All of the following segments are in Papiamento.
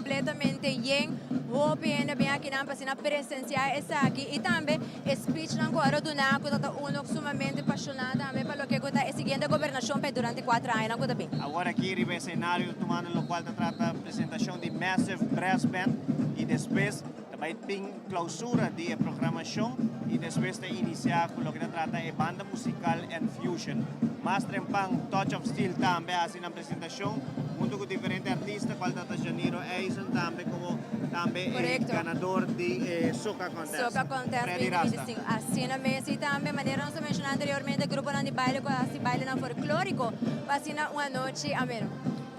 completamente yen. Hopi hende a bin akinan pa asina presencia esaki y tambe e speechnan cu a duna cu ta ta uno sumamente pasiona tambe pa loke cu ta e siguiente gobernacion pa e durante cuatro añanan cu ta bin. Awor aki riba escenario ta tumando locual ta trata presentacion di Massive Brass Band y despues ta bay tin clausura di e programacion y despues ta inicia cu loke ta trata e banda musical Enfusion. Mas trempan Touch of Steel tambe a haci nan presentacion hunto cu diferente artista cual ta ta Janiro Eisen tambe como tambe e ganador di e Soca Contest, Soca Contest Freddy Rasta. 2025. Asina mes y tambe manera nos a menciona anteriormente gruponan di baile cu a haci bailenan folklorico pa asina un anochi ameno.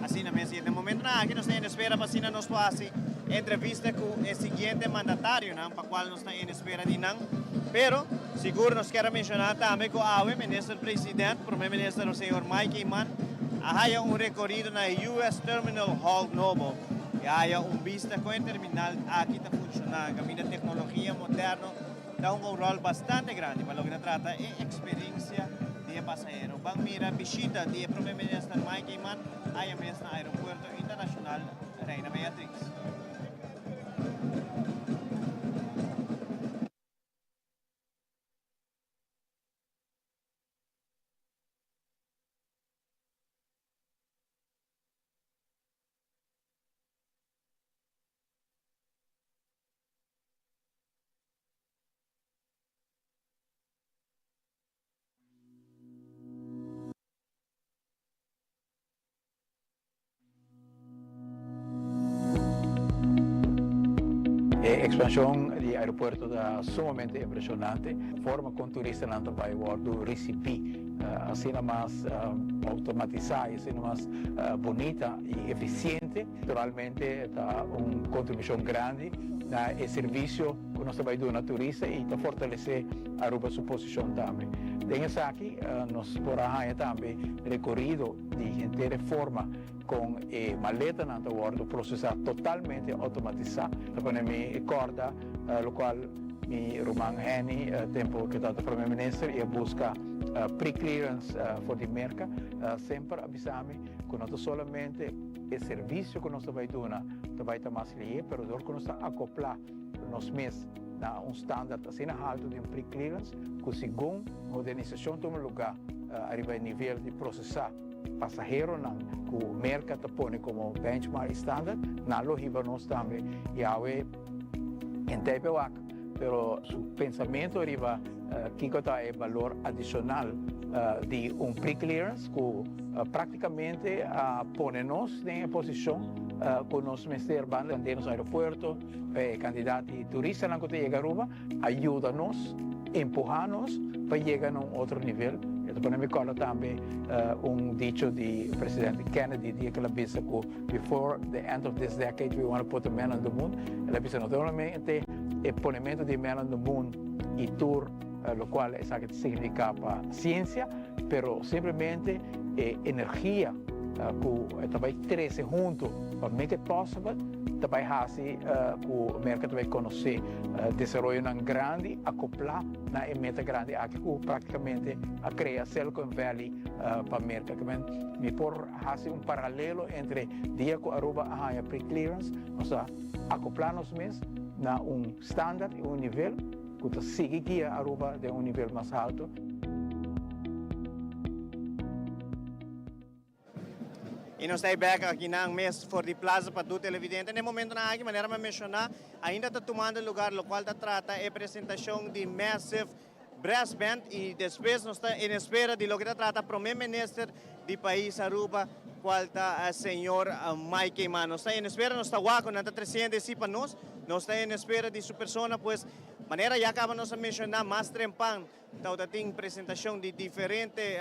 Asina mes y den momentonan aki nos ta en espera pa asina nos por haci entrevista cu e siguiente mandatarionan pa cual nos ta en espera di nan. Pero sigur nos kier a menciona tambe cu awe Minister President, Prome Minister señor Mike Eman a haya un recorido na e US Terminal Hall nobo y a haya un bista con e terminal aki ta funciona caminda tecnologia moderno ta hunga un rol bastante grandi pa loke ta trata e experiencia di e pasahero. Ban mira bishita di e Prome Minister Mike Eman aya mes na Aeropuerto Internacional Reina Beatrix. E ekspanshon di aeropuerto ta sumamente impreshonante. Forma kon turistanan ta bai wòrdu risibí asina mas outomatisá i asina mas bunita i efisiente. Naturalmente ta un kontribushon grandi na e servisio ku nos ta bai duna turista i ta fortalesé Aruba su posishon tambe. Den esaki nos por a haña tambe rekorido di henter e forma con e maletanan ta wordo procesa totalmente automatisa. Ta pone mi corda locual mi ruman Henny tempo cu tabata Prome Minister y a busca pre-clearance for di Merca semper a bisa mi cu no ta solamente e servicio cu nos ta bay duna ta bay ta mas lihe pero dor cu nos ta acopla nos mes na un standard asina halto di un pre-clearance cu segun modernisacion tuma lugar ariba e nivel di procesa pasaheronan cu Merca ta pone como benchmark y standard, nan lo hiba nos tambe. Y awe en tijpe wak, pero su pensamento riba kico ta e balor adicional di un pre-clearance cu practicamente a pone nos den e posicion cu nos mester banda den nos aeropuerto, e cantidad di turistanan cu ta yega Aruba a yuda nos, empuha nos pa yega na un otro nivel. E ta pone mi corda tambe un dicho di presidente Kennedy dia cu el a bisa cu before the end of this decade we want to put a man on the moon. El a bisa no solamente e ponemento di man on the moon y tur locual esaki ta significa pa ciencia, pero simplemente e energia cu ta bay trece hunto pa make it possible ta bay haci cu Merca ta bay conoce desaroyonan grandi acopla na e meta grandi aki cu practicamente a crea Silicon Valley pa Merca. Mi por haci un paralelo entre dia cu Aruba a haya pre-clearance, nos a acopla nos mes na un standard y un nivel cu ta sigui guia Aruba den un nivel mas halto. Y nos ta e bek aki nan mes for di Plaza pa tur televidente. Na e momentonan aki, manera mi a menciona, ainda ta tumando lugar locual ta trata e presentacion di Massive Brass Band y despues nos ta en espera di loke ta trata Prome Minister di pais Aruba, cual ta señor Mike Eman. Nos ta en espera, nos ta wak cu nan ta treciendo esi pa nos. Nos ta en espera di su persona, pues manera ya caba nos a menciona mas trempan. Tawata tin presentacion di diferente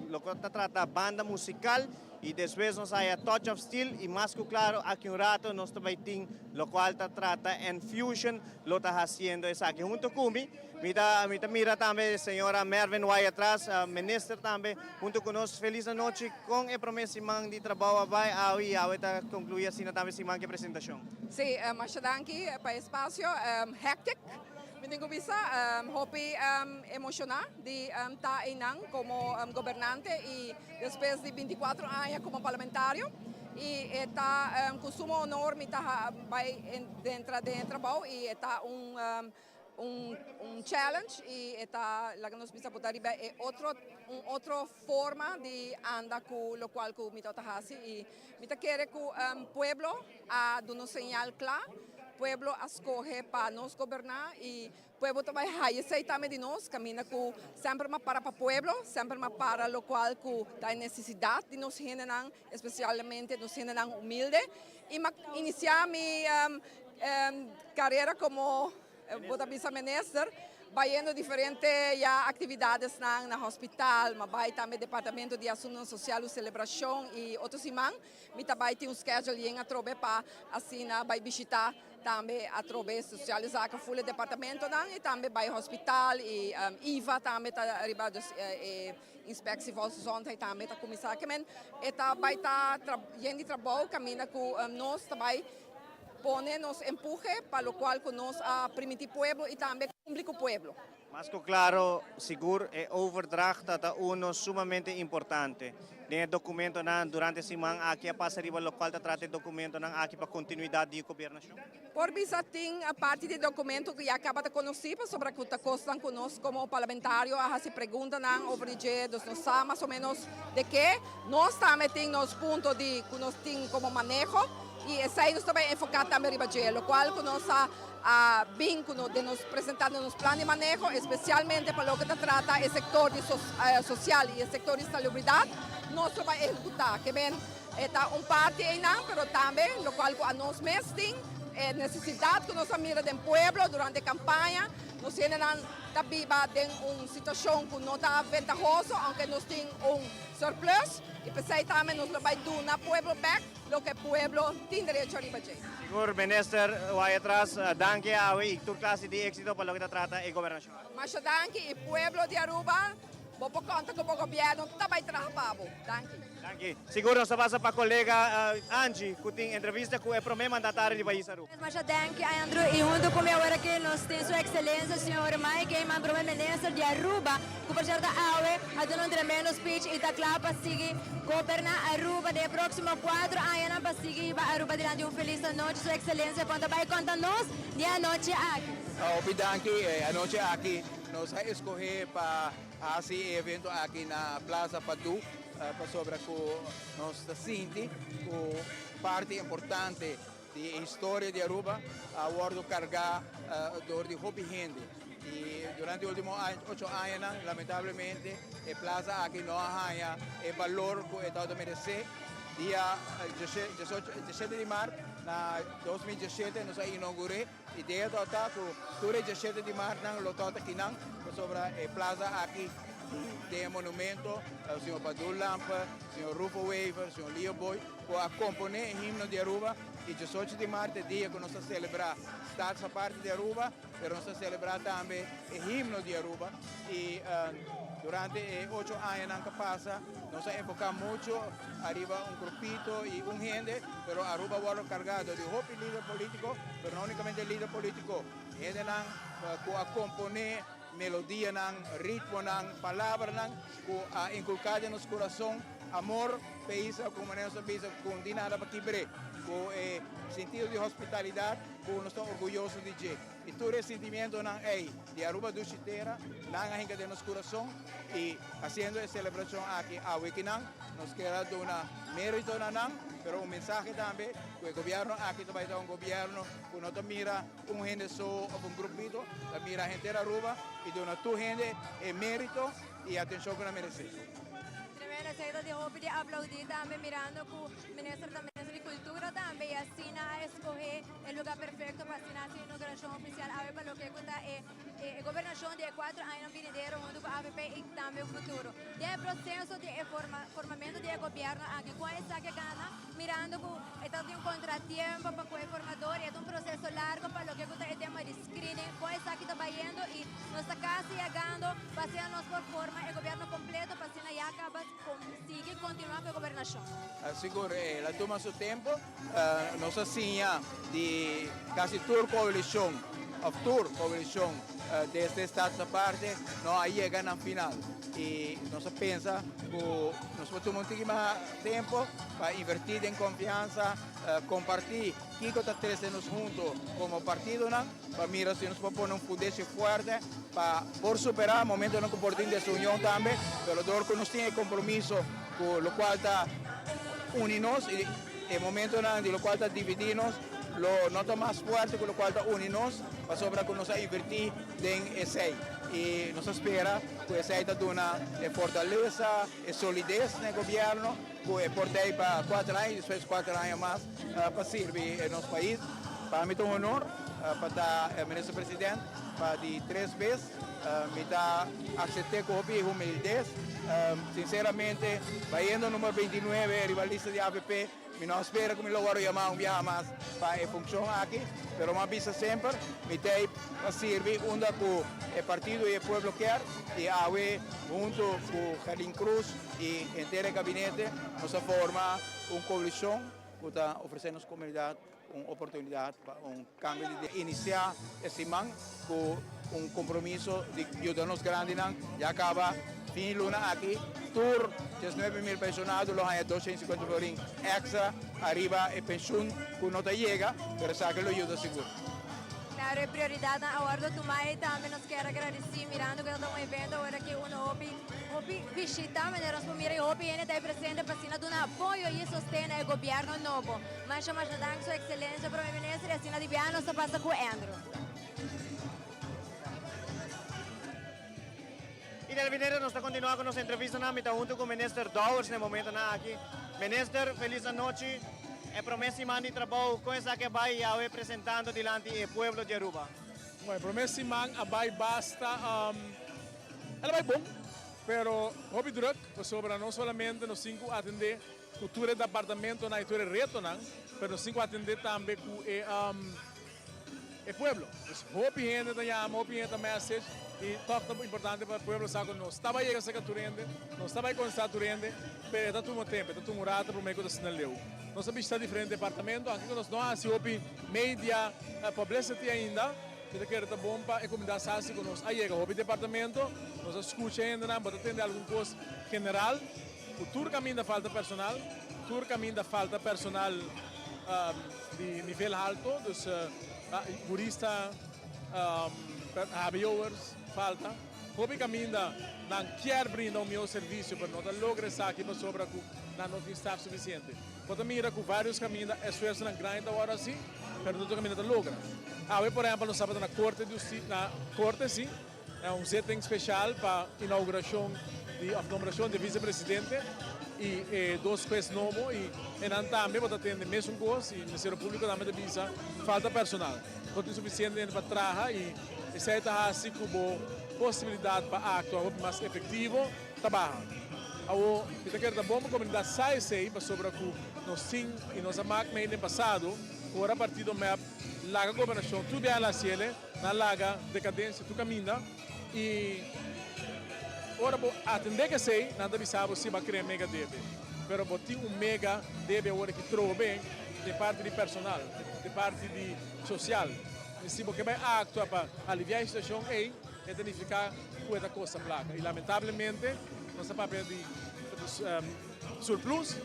loke ta trata banda musical y despues nos haya Touch of Steel y mas cu claro aki un rato nos ta bay tin locual ta trata Enfusion lo ta haciendo esaki hunto cu mi. Mi ta mi ta mira tambe señora Mervin Way atras, minister tambe hunto cu nos. Feliz anochi con e prome siman di trabao a bay awe y awe ta conclui asina tambe siman cu e presentacion. Si, masha danki pa e espacio. Hectic. Mi tin ku bisa hopi emoshoná di ta einan komo gobernante i despues di binti kuatro aña komo parlamentario. Y e ta cu sumo honor mi ta bay drenta den trabou y ta un challenge y ta laga nos bisa por ta riba e otro un otro forma di anda cu locual cu mi ta hasi y mi ta kere cu pueblo a duna señal cla, pueblo a scoge pa nos goberna y pueblo tambe haya esey tambe di nos, caminda cu semper m'a para pa pueblo, semper m'a para locual cu ta necesidad di nos hendenan, especialmente nos hendenan humilde. Y m'a inicia mi carera como bo ta bisa minister, bayendo diferente ya actividades na hospital, m'a bay tambe Departamento di Asunto Social, celebracion y otro siman, mi tambe tin un schedule yen atrobe pa asina bay bishita tambe atrobe socialisa cu full departamento nan y tambe bay hospital y IVA tambe ta riba dus Inspectie Volksgezondheid tambe ta cuminsa kemen e ta bay ta yen di trabou caminda cu nos ta bay pone nos empuhe pa locual cu nos a permiti pueblo y tambe cumpli cu pueblo. Mas cu claro, sigur e overdracht ta uno sumamente importante. Den documentonan durante siman aki a pasa riba locual ta trata documentonan aki pa continuidad di gobernacion. Por bisa tin e parti di documento cu ya caba di conoce sobre cu ta cosnan cu nos como parlamentario a haci preguntanan over di dje, dus nos sa mas o menos di kico. Nos tambe tin nos punto di cu nos tin como maneho y esey nos tambe enfoca tambe riba dje, locual cu nos a bin cu nos, di nos presentando nos plan di maneho, especialmente pa loke ta trata e sector di social y e sector di salubridad, nos ta bay ehecuta. Kemen ta un parti ey, pero tambe locual cu nos mes tin necesidad cu nos a mira den pueblo durante campaña, nos hendenan ta biba den un situacion cu no ta ventahoso, aunke nos tin un surplus, y pesey tambe nos lo bay duna pueblo back loke pueblo tin derecho riba dje. Sigur, Minister Wyatt-Ras, danki awe y tur clase di exito pa loke ta trata e gobernacion. Masha danki y pueblo di Aruba, bo por conta cu gobierno ta bay traha pa bo. Danki. Danki. Sigur nos ta pasa pa colega Angie, cu tin entrevista cu e prome mandatario di pais Aruba. Masha danki, Andrew. Y hunto cu mi awor aki nos tin su excelencia, señor Mike Eman, prome minister di Aruba, cu por cierto awe a duna un tremendo speech y ta cla pa sigui goberna Aruba den proximo 4 aña pa sigui Aruba durante. Un feliz anochi, su excelencia. Con ta bay conta nos di anochi aki? Hopi danki, anochi aki nos a scoge pa haci evento aki na Plaza Padu pasobra cu nos ta sinti cu parti importante di historia di Aruba a wordo carga door di hopi hende. Y durante ultimo 8 aña, lamentablemente, e plaza aki no a haya e balor cu e ta merece. Dia 17 di maart na 2017 nos a inaugura. Idea ta cu tur 17 di maart nan lo ta akinan pasobra e plaza aki tin monumento, señor Padu Lampe, señor Rufo Wever, señor Leo Boy, cu a compone e himno di Aruba y 18 di maart ta dia cu nos ta celebra Staats di Aruba, pero nos ta celebra tambe e himno di Aruba y durante e 8 aña cu a pasa, nos a enfoca mucho ariba un grupito y un hende, pero Aruba a wordo carga di hopi lider politico, pero no unicamente lider politico, hendenan cu a compone melodianan, ritmonan, palabranan, cu a inculca den nos curason amor pais, como nos ta bisa, cu no tin nada pa kibra, cu e sentido di hospitalidad, cu nos ta orguyoso di dje. Y tur e sentimientonan ey di Aruba dushi tera, nan a hinca den nos curason y haciendo e celebracion aki awe akinan, nos kier duna merito na nan, pero un mensahe tambe, cu e gobierno aki tambe ta un gobierno cu no ta mira un hende so of un grupito, ta mira hende Aruba y duna tur hende e merito y atencion cu nan merece. Tremendo, esey di hopi di aplaudi tambe, mirando cu minister tambe di Cultura tambe y asina a scoge e lugar perfecto pa asina e inauguracion oficial awe pa loke ta e gobernacion di 4 aña venidero hunto cu AVP y tambe futuro. E proceso di formamento di gobierno aki, cual esaki a gana, mirando cu ta un contratiempo pa e formador y ta un proceso largo pa loke ta e tema di screening, cual esaki ta bayendo y nos ta casi yegando pa asina nos por forma e gobierno completo pa asina ya caba sigui continua cu e gobernacion. Sigur, el a tuma su tempo, nos a siña di casi tur coalicion, of tur coalicion. Desde Status Aparte no a yega na final y nos a pensa cu nos por tuma un tiki mas tempo pa inverti den confiansa, comparti kico ta trece nos hunto como partidonan pa mira si nos por pone un fundeshi fuerte pa por supera momentonan cu por tin desunion tambe, pero dor cu nos tin e compromiso cu locual ta uni nos y e momentonan di locual ta dividi nos lo no ta mas fuerte cu locual ta uni nos pasobra cu nos a inverti den esey y nos ta spera cu esey ta duna e fortaleza, e solidez na e gobierno cu e por tey pa cuater aña y despues cuater aña mas pa sirbi nos pais. Pa mi ta un honor pa ta Minister President pa di tres bes. Mi ta acepte cu hopi humildez. Sinceramente, bayendo numero 29 riba lista di avp, mi no a spera cu mi lo worde yama un biaha mas pa e funcion aki, pero mi a bisa semper, mi t'ey pa sirbi unda cu e partido y e pueblo kier, y awe hunto cu Gerlin Croes y henter e gabinete nos a forma un coalicion cu ta ofrece nos comunidad un oportunidad pa un cambio di inicia e siman cu un compromiso di yuda nos grandinan. Ya caba fin luna aki tur 19.000 pensionado lo haya 250 florin extra ariba e pensioen cu no ta yega, pero esaki lo yuda sigur. Claro, e prioridadnan a wordo tuma y tambe nos kier agradeci mirando cu ta un evento awor aki uno hopi hopi bishita manera nos por mira y hopi hende ta ahí presente pa asina duna apoyo y sosten na e gobierno nobo. Masha masha dank su excelencia Prome Minister y asina di bia nos ta pasa cu Andrew. Y televidente, nos ta continua cu nos entrevistanan. Mi ta hunto cu Minister Dowers na e momentonan aki. Minister, feliz anochi. E prome siman di trabou, con esaki a bay awe presentando dilanti e pueblo di Aruba? Bueno, e prome siman a bay basta, el a bay bon, pero hopi druk, pasobra no solamente nos tin cu atende cu tur e departamentonan y tur e retonan, pero nos tin cu atende tambe cu e e pueblo. Dus hopi hende ta yama, hopi hende ta message y toch ta importante pa e pueblo sa cu nos ta bay yega cerca tur hende, nos ta bay contesta tur hende, pero e ta tuma tempo, e ta tuma un rato prome cu ta asina leu. Nos a bishita diferente departamento, aunke cu nos no a haci hopi media publicity ainda, mi ta kere ta bon pa e comunidad sa si cu nos a yega hopi departamento, nos a scucha hendenan, bo ta tende algun cos general. Ku tur kaminda falta personal, tur kaminda falta personal di nivel halto, dus hurista, HBO'ers falta. Hopi kaminda nan kier brinda un mihó servisio pero no ta logra esaki pasobra ku nan no tin staf sufisiente. Bo ta mira ku vários kaminda esfuersonan grandi ta wòrdu hasi pero no tur kaminda ta logra. Awe por ehèmpel nos tabata na korte di husti, na korte si. Na un zitting special pa inauguracion di of nombracion di vicepresidente y e dos huez nobo y enan tambe bo ta tende mesun cos y Ministerio Publico tambe ta bisa falta personal. No tin suficiente hende pa traha y esey ta haci cu bo posibilidad pa actua hopi mas efectivo ta baha. Awo mi ta kere ta bon pa comunidad sa esey pasobra cu nos tin y nos a mak mey den pasado cu ora partido mep laga gobernacion tur biaha la haciele. Nan laga decadencia tur caminda y ora bo atende cu esey nan ta bisa bo si bo a crea mega debe. Pero bo tin un mega debe awor aki trobe den parti di personal, den parti di social. Y si bo ke bay actua pa alivia e situacion ey e ta nifica cu e ta costa placa. Y lamentablemente nos ta papia di surplus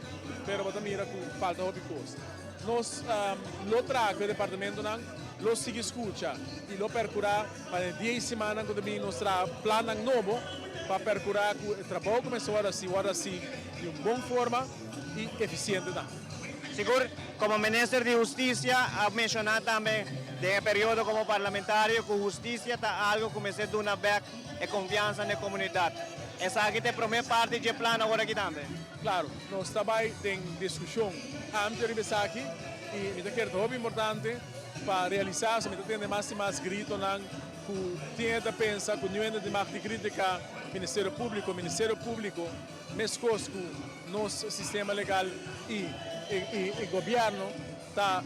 pero bo ta mira cu falta hopi cos. Nos lo traha cu e departamentonan, lo sigui scucha y lo percura pa den dies simannan cu ta bini nos traha plannan nobo pa percura cu e trabou cu mester worde haci, worde haci di un bon forma y eficiente tambe. Sigur, como Minister di Husticia a menciona tambe den e periodo como parlamentario cu husticia ta algo cu mester duna bek e confiansa n'e comunidad. Esaki ta e prome parti dje plan awor aki tambe. Claro, nos ta bay den discusion amplio riba esaki y mi ta kere ta hopi importante pa realisa, so mi ta tende mas y mas gritonan cu tin hende ta pensa cu niun hende tin mag di critica Ministerio Publico. Ministerio Publico mescos cu nos sistema legal y e gobierno ta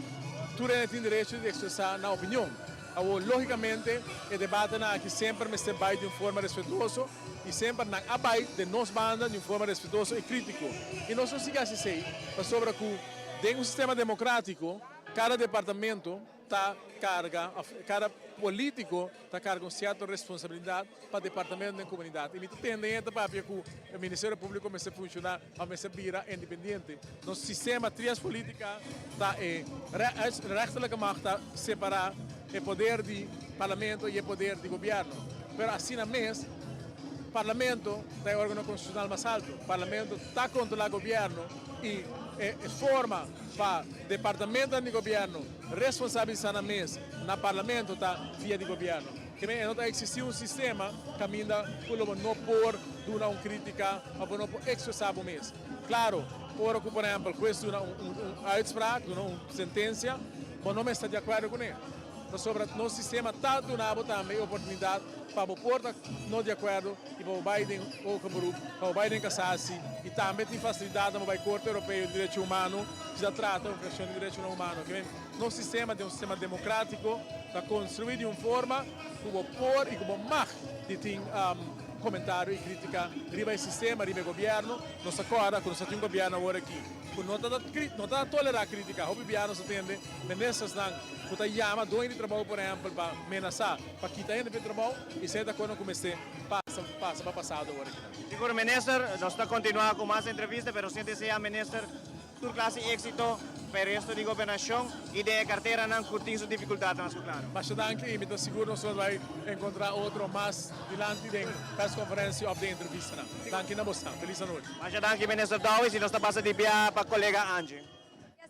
tur hende tin derecho di expresa nan opinion. Awor, lógikamente, e debatenan aki semper mester bai di un forma respetuoso i semper nan a bai den nos banda di un forma respetuoso i krítiko. I nos no sigui hasi esei pasobra ku den un sistema demokrátiko kada departamento. Ta carga, of cada politico ta carga un cierto responsabilidad pa departamento den comunidad. Y mi ta tende e ta papia cu e Ministerio Publico mester funciona of mester bira independiente. Nos sistema trias politica ta e rechterlijke macht ta separa e poder di Parlamento y e poder di Gobierno. Pero asina mes Parlamento ta e organo constitucional mas alto. Parlamento ta controla Gobierno y e forma pa departamentonan di Gobierno responsabilisa nan mes na Parlamento ta via di Gobierno. Ke men e no ta existi un sistema caminda cu lo bo no por duna un critica of bo no por expresa bo mes. Claro, ora cu por ehempel hues duna un uitspraak, duna un sentencia, bo no mester ta di acuerdo cune. Pasobra nos sistema ta duna bo tambe e oportunidad pa bo por ta no di acuerdo y pa bo bay den hoger beroep, pa bo bay den casatie y tambe tin facilidad pa bo bay Corte Europeo di Derecho Humano si ta trata un cuestion di derechonan humano. Ke men nos sistema ta un sistema democratico, ta construi di un forma cu bo por y cu bo mag di tin comentario y critica riba e sistema, riba e gobierno. Nos ta corda cu nos ta tin un gobierno awor aki cu no ta no ta tolera critica. Hopi bia nos ta tende ministersnan cu ta yama doño di trabou por ehempel pa menasa pa kita hende pa e trabou y esey ta cosnan cu mester pasa pasa pa pasado awor aki. Sigur minister, nos ta continua cu mas entrevista pero sin desea minister tur clase exito pa e resto di gobernacion y den e carteranan cu tin su dificultadnan mas cu claro. Masha danki y mi ta sigur nos lo bay encontra otro mas dilanti den persconferencia of den entrevistanan. Danki na bosnan. Feliz anochi. Masha danki minister Dowers y nos ta pasa di bia pa colega Angie.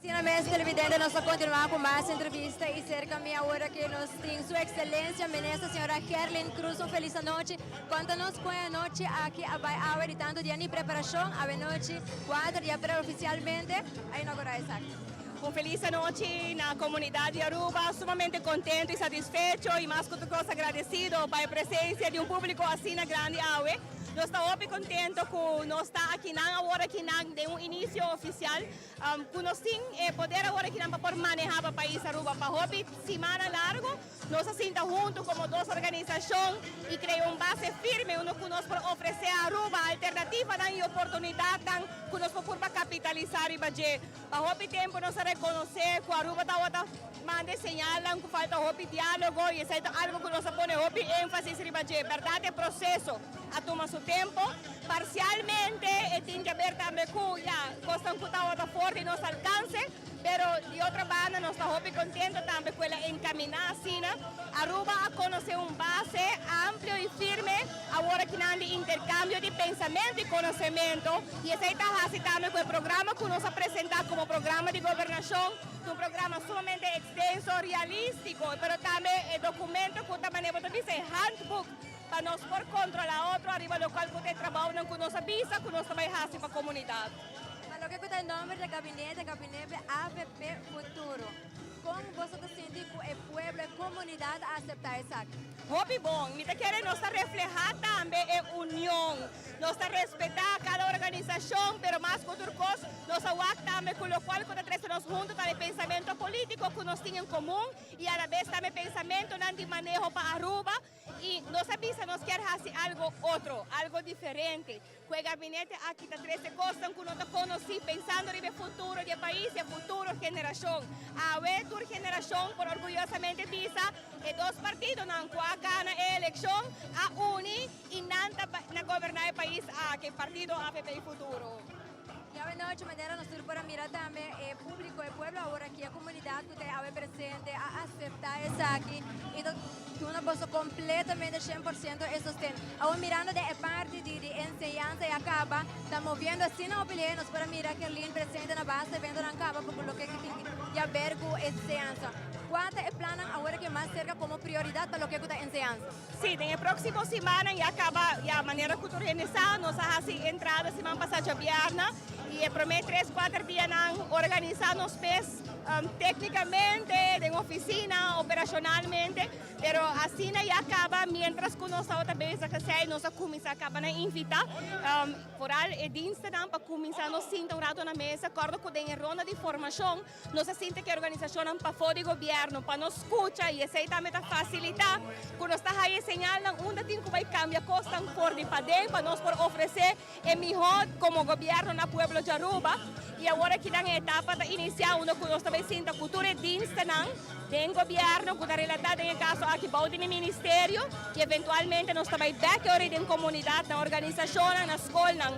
Y asina mes televidente nos ta continua cu mas entrevista y cerca mi awor aki nos tin su excelencia minister señora Gerlin Cruz un feliz anochi. Conta nos con e anochi aki a bay awe di tanto dia ni preparacion awe nochi 4 di april oficialmente a inaugura esaki. Un feliz anochi na comunidad di Aruba, sumamente contento y satisfecho y mas cu tur cos agradecido pa e presencia di un publico asina grandi awe. Nos ta hopi contento cu nos ta akinan awor akinan den un inicio oficial Cu nos tin e poder awor akinan pa por maneha pa pais Aruba pa hopi simana largo, nos a sinta hunto como dos organisacion y crea un base firme unda cu nos por ofrece a Aruba alternativanan y oportunidadnan cu nos por purba capitalisa riba dje. Pa hopi tempo nos a reconoce cu Aruba tawata manda e señalnan cu falta hopi dialogo y esey ta algo cu nos a pone hopi enfasis riba dje. Berdad e proceso a tuma su tempo. Parcialmente e tin que ver tambe cu ya cosnan cu tawata for di nos alcance, pero di otro banda nos ta hopi contento tambe cu el a encamina asina. Aruba a conoce un base amplio y firme awor akinan di intercambio di pensamento y conocemento y esey ta haci tambe cu e programa cu nos a presenta como programa di gobernacion ta un programa sumamente extenso, realistico, pero tambe e documento cu ta manera bo ta bisa e handboek, Pa nos por controla otro ariba locual cu ta e trabounan cu nos a bisa cu nos ta bay haci pa comunidad. Pa loke cu ta e nomber di e gabinete, Gabinete avp Futuro. Con boso ta sinti cu e pueblo, e comunidad a acepta esaki? Hopi bon. Mi ta kere nos ta refleha tambe e union. Nos ta respeta cada organisacion, pero mas cu tur cos nos a wak tambe cu locual cu ta trece nos hunto ta e pensamento politico cu nos tin en comun y alabes tambe pensamentonan di maneho pa Aruba. Y nos a bisa nos kier haci algo otro, algo diferente. Cu e gabinete aki ta trece cosnan cu no ta conoci pensando riba e futuro di e pais y e futuro generacion. Awe tur generacion por orguyosamente bisa e dos partidonan cu a gana e eleccion a uni y nan ta na goberna e pais aki, partido avp y Futuro. Y awe nochi manera nos tur por a mira tambe e publico, e pueblo awor aki, e comunidad cu ta awe presente a acepta esaki y ta duna boso completamente 100% e sosten. Awor mirando den e parti di di enseñansa ya caba ta moviendo asina hopi ley, nos por a mira Kerlin presente na basta eventonan caba por loke cu tin di haber cu enseñansa. Cua ta e plannan awor aki mas cerca como prioridad pa loke cu ta enseñansa? Sí, den e próksimo simannan ya kaba ya manera ku tur hende sa, nos a hasi entrada siman pasá djabièrnè i e promé tres kuater dianan organisá nos mes téknikamente, den ofisina, operashonalmente, pero asina ya kaba miéntras ku nos tabata bezig esei nos a kuminsá kaba na invitá foral e dienstenan pa kuminsá nos sinta un rato na mesa, kòrda ku den e ronda di formashon. Nos a sinti ku e organisashonnan pafó di gobièrnu pa nos skucha i esei tambe ta fasilitá ku nos ta haya e señalnan unda tin ku bai kambia kosnan for di paden pa nos por ofresé e mihó komo gobièrnu na pueblo di Aruba. I awor aki nan e etapa ta inisiá unda ku nos ta bai sinta ku tur e dienstenan. den gobierno cu ta relata den e caso aki bou di mi ministerio y eventualmente nos ta bay bek e ora den comunidad, na organisacionnan, na scolnan.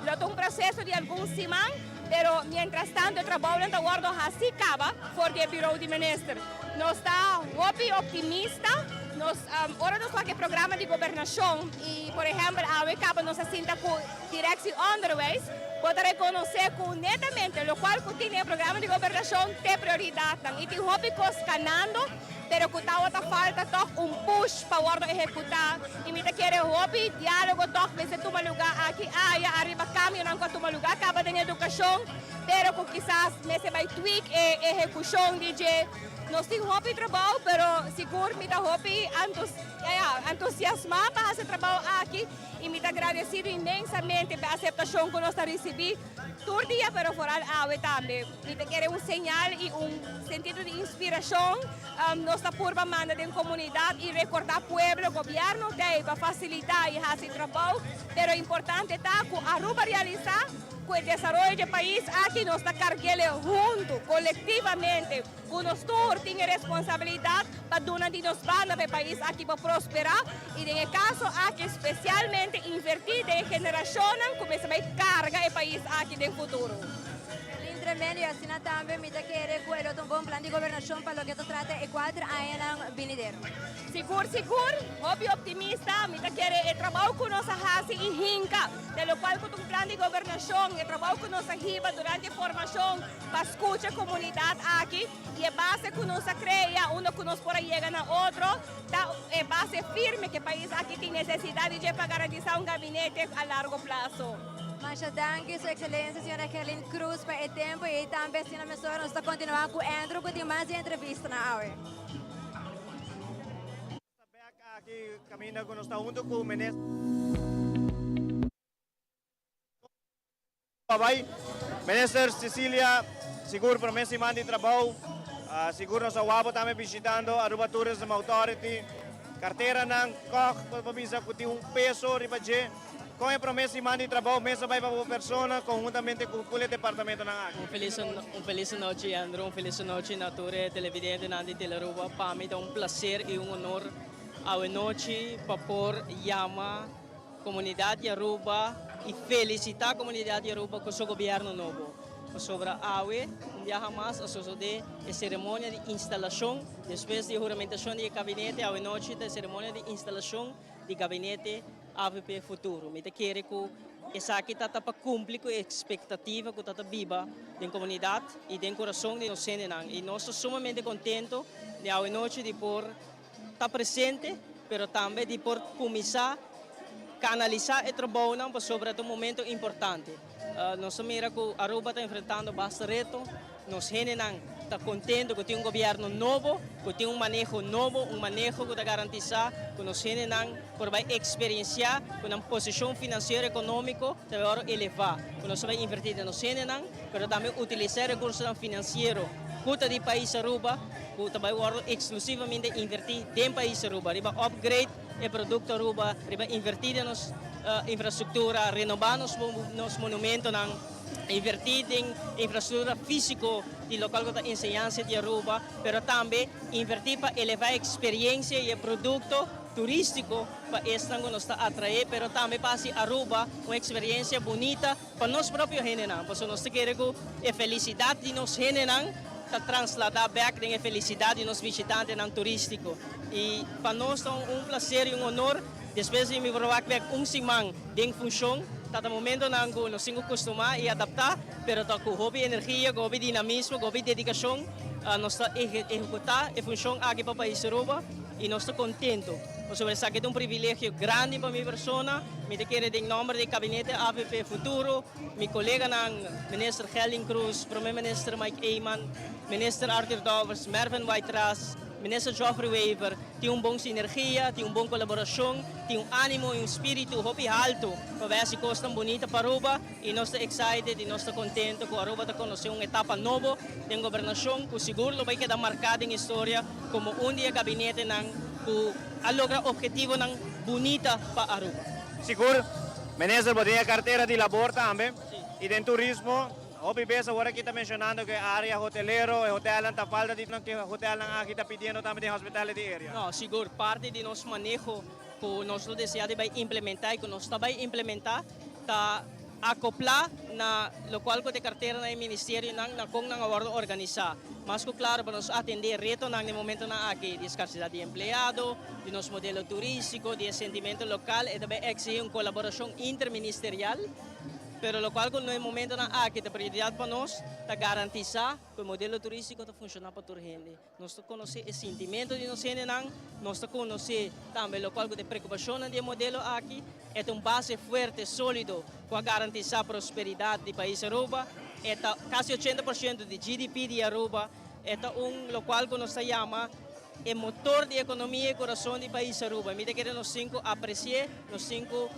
Lo ta un proceso di algun siman, pero mientras tanto e trabounan ta wordo haci caba for di e bureau di minister. Nos ta hopi optimista, nos ora nos wak e programa di gobernacion y por ehempel awe caba nos a sinta cu Directie Onderwijs, bo ta reconoce cu netamente locual cu tin den e programa di gobernacion t'e prioridadnan y tin hopi cos canando, pero cu tawata falta toch un push pa wordo ehecuta y mi ta kere hopi dialogo toch mester tuma luga aki aya ariba cambionan cu a tuma luga caba den educacion, pero cu kisas mester bay tweak e ehecucion di dje. Nos tin hopi trabou, pero sigur mi ta hopi entusiasma pa haci e trabou aki. Y mi ta agradecido inmensamente p'e aceptacion cu nos ta ricibi tur dia, pero vooral awe tambe. Mi ta kere un señal y un sentido di inspiracion nos ta purba manda den comunidad y recorda pueblo, gobierno t'ey pa facilita y haci trabou, pero importante ta cu Aruba realisa cu e desaroyo dje pais aki nos ta carguele hunto, colectivamente. Ku nos tur tin e responsabilidat pa duna di nos banda pa e pais aki por prosperá i den e kaso aki spesialmente invertí den e generashonnan ku mester bai karga e pais aki den futuro. Lin tremendo i asina tambe mi ta kere ku e lo ta un bon plan di gobernashon pa loke ta trata e kuater añanan binidero. Sigur sigur, hopi optimista, mi ta kere e trabou ku nos a hasi i hinka den lokual ku ta un plan di gobernashon, e trabou ku nos a hiba durante e formashon, pa scucha e comunidad aki y e base cu nos a crea unda cu nos por a yega na otro ta e base firme cu e pais aki tin necesidad di dje pa garantisa un gabinete a largo plazo. Masha danki Su Excelencia Señora Gerlin Croes pa e tempo y tambe asina mesora nos ta continua cu Andrew cu tin mas di entrevistanan awe. Ta bek aki caminda cu nos ta hunto cu Minister. Bai. Minister Cecilia, sigur prome siman di trabou, sigur nos a wabo tambe bishitando Aruba Tourism Authority. Carteranan kog por bisa cu tin un peso riba dje. Con e prome siman di trabou mes a bai pa bo persona conhuntamente cu cul e departamentonan aki? Un feliz un feliz nochi Andrew, un feliz nochi na tur e televidentenan di Telearuba. Pa mi ta un placer y un honor awe nochi pa por yama Comunidad di Aruba y felicita comunidad di Aruba cu su gobierno nobo. Pasobra awe un biaha mas a sosode e ceremonia di instalacion despues di e huramentacion di e gabinete awe nochi ta e ceremonia di instalacion di gabinete avp Futuro. Mi ta kere cu esaki ta ta pa cumpli cu e expectativa cu ta ta biba den comunidad y den corazon di nos hendenan y nos ta sumamente contento di awe nochi di por ta presente, pero tambe di por cuminsa canalisa e trabounan pasobra ta un momento importante. Nos ta mira cu Aruba ta enfrentando basta reto, nos hendenan ta contento cu tin un gobierno nobo, cu tin un maneho nobo, un maneho cu ta garantisa cu nos hendenan por bay experiencia cu nan posicion financiero economico ta bay worde eleva, cu nos ta bay inverti den nos hendenan, pero tambe utilisa e recursonan financiero cu ta di pais Aruba, cu ta bay wordo exclusivamente inverti den pais Aruba, riba upgrade e producto Aruba, riba inverti den nos infrastructura, renoba nos nos monumentonan, inverti den infrastructura fisico di locual cu ta enseñansa di Aruba, pero tambe inverti pa eleva e experiencia y e producto turistico pa esnan cu nos ta atrae, pero tambe pa haci Aruba un experiencia bunita Pa nos propio hendenan, pasobra nos ta kere ku e felisidat di nos hendenan ta trasladá bèk den e felisidat di nos bishitantenan turístiko. I pa nos ta un plaser i un honor, despues di mi por wak bèk un siman den funshon, ta ta momentonan ku nos tin ku kustumá i adaptá, pero ta ku hopi energia, ku hopi dinamismo, ku hopi dedikashon nos ta ehekutá e funshon aki pa pais Aruba i nos ta kontentu. Pasobra esaki ta un privilegio grandi pa mi persona. Mi ta kere den nomber di Gabinete avp Futuro, mi coleganan Minister Gerlin Croes, Prome Minister Mike Eman, Minister Arthur Dowers, Mervin Wyatt-Ras, Minister Geoffrey Wever, tin un bon sinergia, tin un bon colaboracion, tin un animo y un spiritu hopi halto pa bay haci cosnan bunita pa Aruba y nos ta excited y nos ta contento cu Aruba ta conoce un etapa nobo den gobernacion cu sigur lo bay keda marca den historia como un di e gabinetenan cu a logra obhetivonan bunita pa Aruba. Sigur, Minister, bo tin e cartera di labor tambe y den turismo. Hopi bes awor aki ta mencionando cu e area hotelero, e hotelnan ta falta di loke hotelnan aki ta pidiendo tambe den hospitality area. No, sigur, parti di nos maneho cu nos lo desea di bay implementa y cu nos ta bay implementa ta acopla na locual cu ta e carteranan y ministerionan na con nan a wordo organisa. Mas cu claro pa nos atende retonan den momentonan aki di escarsidad di empleado, di nos modelo turistico, di e sentimento local, e ta bay exigi un colaboracion interministerial. Pero locual cu no e momentonan aki ta prioridad pa nos ta garantisa cu e modelo turistico ta funciona pa tur hende. Nos ta conoce e sintimento di nos hendenan, nos ta conoce tambe locual cu ta e preocupacionnan di e modelo aki. E ta un base fuerte, solido cu a garantisa prosperidad di pais Aruba. E ta casi 80% di GDP di Aruba. E ta un locual cu nos ta yama e motor di economia y corazon di pais Aruba. Mi ta kere nos tin cu apreci'e, nos tin cu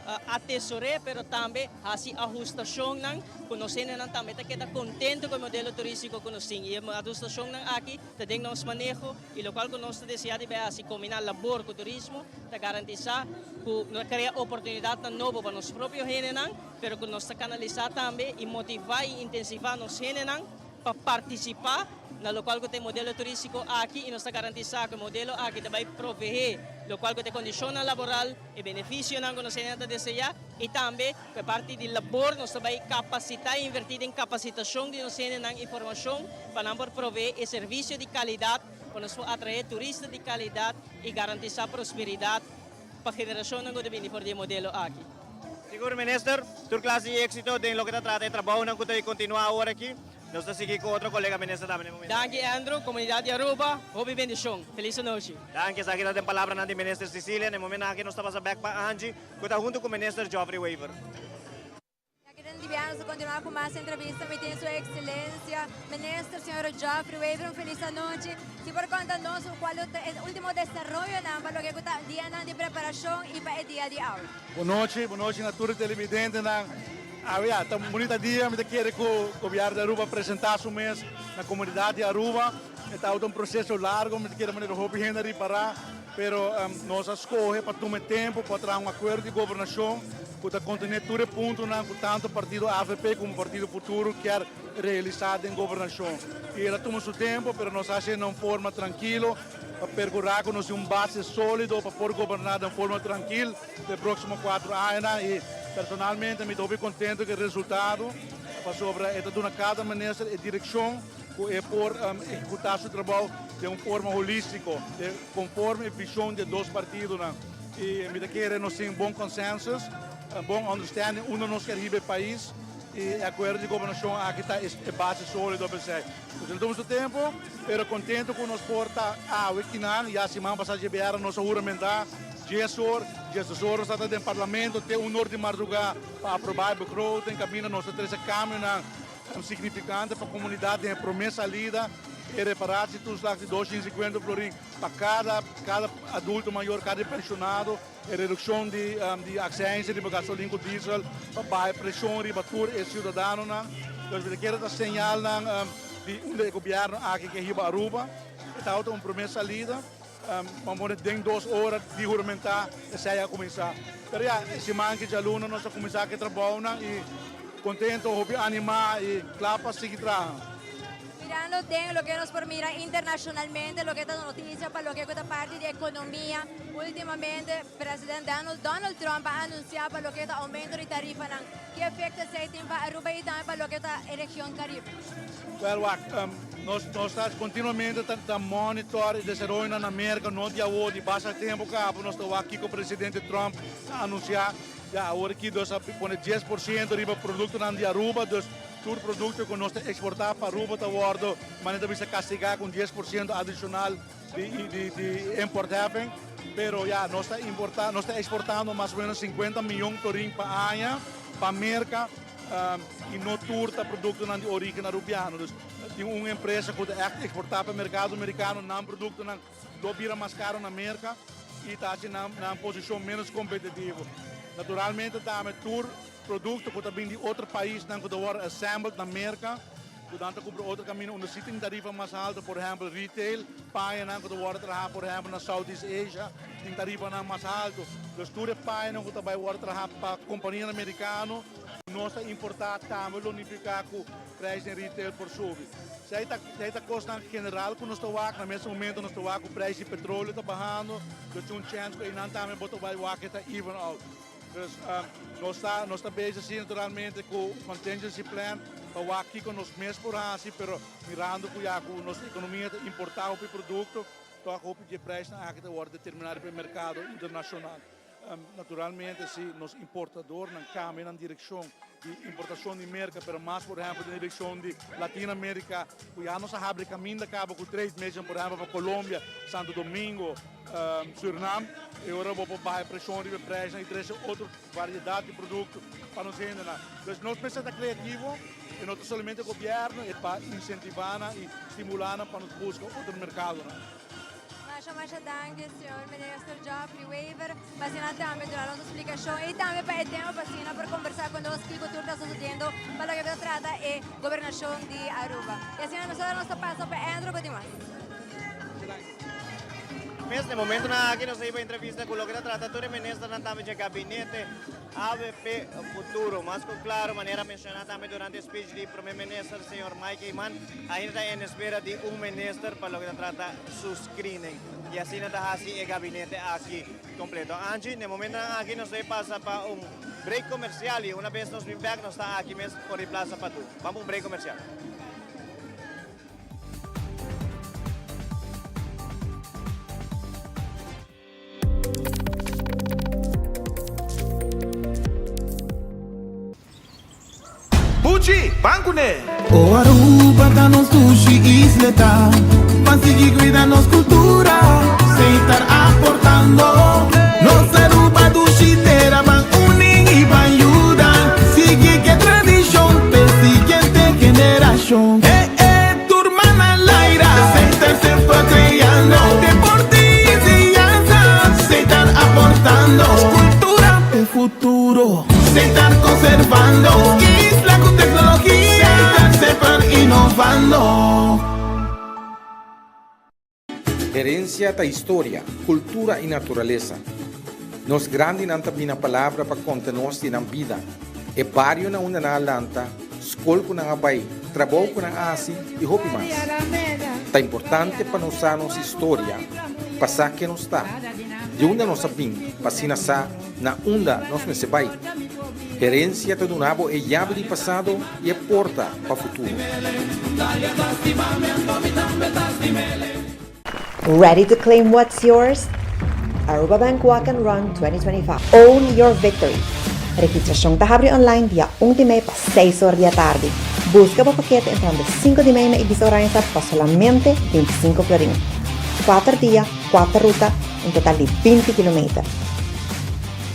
atesor'e, pero tambe haci ahustacionnan cu nos hendenan tambe ta keda contento cu e modelo turistico cu nos tin. Y e ahustacionnan aki ta den nos maneho y locual cu nos ta desea di bay haci combina labor cu turismo ta garantisa cu no ta crea oportunidadnan nobo pa nos propio hendenan, pero cu nos ta canalisa tambe y motiva y intensiva nos hendenan pa participa na locual cu ta e modelo turistico aki y nos ta garantisa cu e modelo aki ta bay provee locual cu ta e condicionnan laboral, e beneficionan cu nos hendenan ta desea y tambe cu e parti di labor nos ta bay capacita y inverti den capacitacion di nos hendenan y formacion pa nan por provee e servicio di calidad pa nos por atrae turista di calidad y garantisa prosperidad pa generacionnan cu ta bini for di e modelo aki. Sigur Minister, tur clase di exito den loke ta trata e trabounan cu ta di continua awor aki. Nos ta sigui cu otro colega Minister tambe den momento. Danki Andrew, comunidad di Aruba, hopi bendicion. Feliz anochi. Danki, esaki ta den palabranan di Minister Cecilia. Na e momento aki nos ta pasa bek pa Angie cu ta hunto cu Minister Geoffrey Wever. Aki den Dibiano nos ta continua cu mas entrevista. Mi tin su excelencia Minister señor Geoffrey Wever. Un feliz anochi. Si por conta nos cual lo ta e ultimo desaroyonan pa loke cu ta dianan di preparacion y pa e dia di awe. Bon nochi, bon nochi na tur e televidentenan. Awe ya, ta un bunita dia, mi ta kere cu Gobierno di Aruba presenta su mes na comunidad di Aruba. E tabata un proceso largo, mi ta kere manera hopi hende a ripara, pero nos a scoge pa tuma e tempo pa traha un acuerdo di gobernacion cu ta contene tur e puntonan cu tanto partido avp como partido Futuro kier realisa den gobernacion. Y el a tuma su tempo, pero nos a haci'e na un forma trankilo pa percura cu nos tin un base solido pa por goberna den forma trankil den proximo 4 añanan. Y personalmente mi ta hopi contento cu e resultado, pasobra e ta duna cada minister e direccion cu e por ehecuta su trabou den un forma holistico, conforme e vision di e dos partidonan. Y mi ta kere nos tin bon consensus, bon understanding unda nos kier hiba e pais. Y e acuerdo di gobernacion aki ta e base solido pa esey. Nos a tuma su tempo, pero contento cu nos por ta awe kinan. Ya siman pasa djebièrnè nos a huramenta 10 or, 12 or nos ta den Parlamento te 1 or di marduga pa aproba e begroting. Caminda nos a trece cambionan significante pa comunidad den e prome salida. E reparatietoeslag di 250 florin pa cada adulto mayor, cada pensionado. E reduccion di accijns riba gasolin cu diesel pa baha e presion riba tur e ciudadanonan. Dus mi ta kere ta señalnan di unda e gobierno aki ke hiba Aruba. E tabata un prome salida. Ban pone den 2 ora di huramenta esey a cuminsa. Pero ya, e siman ki djaluna nos a cuminsa cu e trabounan y contento, hopi anima y cla pa sigui traha. Mirando den loke nos por mira internacionalmente, loke ta noticia pa loke ta parti di economia, ultimamente Presidente Donald Trump a anuncia pa loke ta aumento di tarifanan. Ki efecto esey tin pa Aruba y tambe pa loke ta e region Caribe? Well, wak, nos ta continuamente ta monitor e desaroyo na Amerika, no di awor, di basta tempo caba, nos ta wak kico Presidente Trump a anuncia. Ya, awor aki nos a pone 10% riba productonan di Aruba, dus tur producto cu nos ta exporta pa Aruba ta wordo, manera ta bisa, castiga cu 10% adicional di importheffing. Pero ya, nos ta importa, nos ta exportando mas o menos 50 miyon florin pa aña pa Merca y no tur ta productonan di origen arubiano. Dus tin un empresa cu ta echt exporta pa mercado americano, nan productonan lo bira mas caro na Merca y ta haci nan posicion menos competitivo. Naturalmente tambe tur producto cu ta bin di otro paisnan cu ta wordo assembled na Merca. Ku nan ta kumpra otro kaminda unda si tin tarifa mas haltu, por ehèmpel retail, pañanan ku ta wòrdu traha por ehèmpel na Southeast Asia tin tarifanan mas haltu. Dus tur e pañanan ku ta bai wòrdu traha pa kompanianan merikano ku nos ta importá tambe lo nifiká ku prijs den retail por subi. Esei ta esei ta kosnan general ku nos ta wak. Na mes momento nos ta wak ku prijs di petroleo ta bahando, dus tin un chèns ku einan tambe bo ta bai wak e ta even out. Dus nos ta nos ta bezig si naturalmente ku un contingency plan pa wak kiko nos mes por hasi, pero mirando ku ya ku nos ekonomia ta importá hopi produkto, tòg hopi di e prijsnan aki ta wòrdu determiná riba e merkado internashonal. Naturalmente si nos importadornan kambia nan direkshon di importashon di Merka, pero mas por ehèmpel den direkshon di Latino Amerika, ku ya nos a habri kaminda kaba ku trade mission por ehèmpel pa Colombia, Santo Domingo, Surinam, e ora bo por baha e preshon riba e prijsnan i trese otro variedat di produkto pa nos hendenan. Dus nos mester ta kreativo i no ta solamente gobièrnu, e pa insentivá nan i stimulá nan pa nos buska otro merkadonan. Masha masha danki señor Minister Geoffrey Wever pa asina tambe duna nos splikashon i tambe pa e tempo pa asina por kombersá ku nos kiko tur ta sosodiendo pa loke ta trata e gobernashon di Aruba. I asina nosotros nos ta pasa pa Andrew ku tin mas. Mes na e momentonan aki nos a hiba entrevista cu loke ta trata tur e ministernan tambe dje gabinete avp Futuro. Mas cu claro, manera menciona tambe durante e speech di Prome Minister señor Mike Eman, ainda ta en espera di un minister pa loke ta trata su screening. Y asina ta haci e gabinete aki completo. Angie, na e momentonan aki nos ta pasa pa un break comercial y una bes nos bin bek nos ta aki mes for di Plaza Padu. Ban pa un break comercial. Buchi, ban kuné! O Aruba ta nos dushi isleta, Ban sigui cuida nos cultura, Seitar aportando. Nos Aruba dushi tera, Ban uni y ban yuda, Sigui ke tradicion p'e siguiente generacion. Eh eh, tur man al aire, Seitar semper creando, Deporte y enseñanza, Seitar aportando, Cultura p'e futuro, Seitar conservando, Isla cu tecnologia, Seitar semper innovando. Herencia ta historia, cultura y naturalesa. Nos grandinan ta bina palabra pa conta nos di nan bida, e bario na unda nan a lanta, scol cu nan a bay, trabou cu nan a haci y hopi mas. Ta importante pa nos sa nos historia pa sa ken nos ta, di unda nos a bin pa asina sa na unda nos mester bay. Herencia ta duna bo e yabi di pasado y e porta pa futuro. Ready to claim what's yours? Aruba Bank Walk and Run 2025 Own your victory! Registracion ta habri online dia un di mei pa seis or di atardi. Busca bo pakete entrando sinku di mei na Ibiza Oranjestad pa solamente 25 florin. Kuater dia, kuater ruta, un total di 20 kilometer.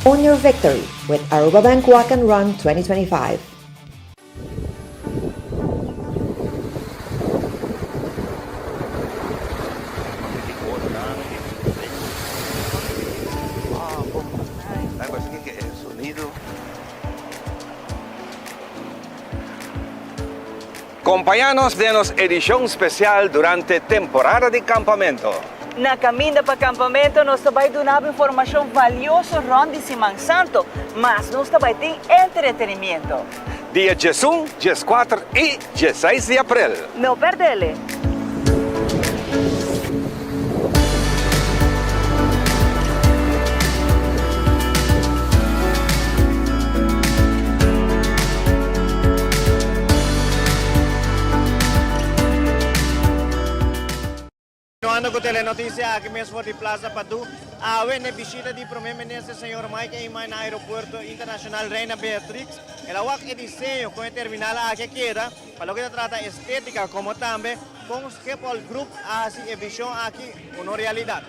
Own your victory with Aruba Bank Walk and Run 2025. Compaña nos den nos edicion special durante temporada di campamento. Na caminda pa campamento nos ta bay duna bo informacion valioso rond di Siman Santo, mas nos ta bay tin entretenimiento. Dia diesun, dieskuater y dieseis di april. No perdele! Continuando cu Telenoticia aki mes for di Plaza Padu, awe n'e bishita di Prome Minister señor Mike Eman na Aeropuerto Internacional Reina Beatrix, el a wak e diseño con e terminal aki a keda pa loke ta trata estetica como tambe con Schiphol Group a haci e vision aki uno realidad.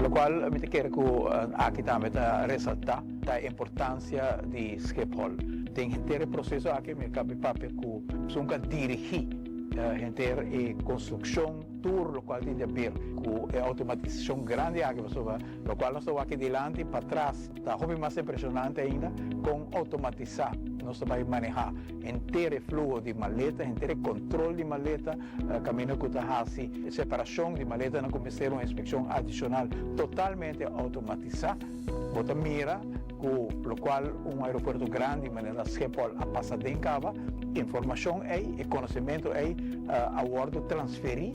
Locual mi ta kere cu aki tambe ta resalta ta e importancia di Schiphol. Den henter e proceso aki mi a cabe papia cu esun cu a dirigi. Henter e konstrukshon tur lokual tin di haber ku e outomatisashon grandi aki pasobra lokual nos ta wak dilanti patras ta hopi mas impreshonante ainda kon outomatisá nos ta bai manehá henter e fluho di maleta, henter e kontrol di maleta kaminda ku ta hasi separashon di maletanan ku mester un inspekshon adishonal totalmente outomatisá. Bo ta mira ku lokual un aeropuerto grandi manera Schiphol a pasa den kaba, informashon ei, e konosementu ei a wòrdu transferí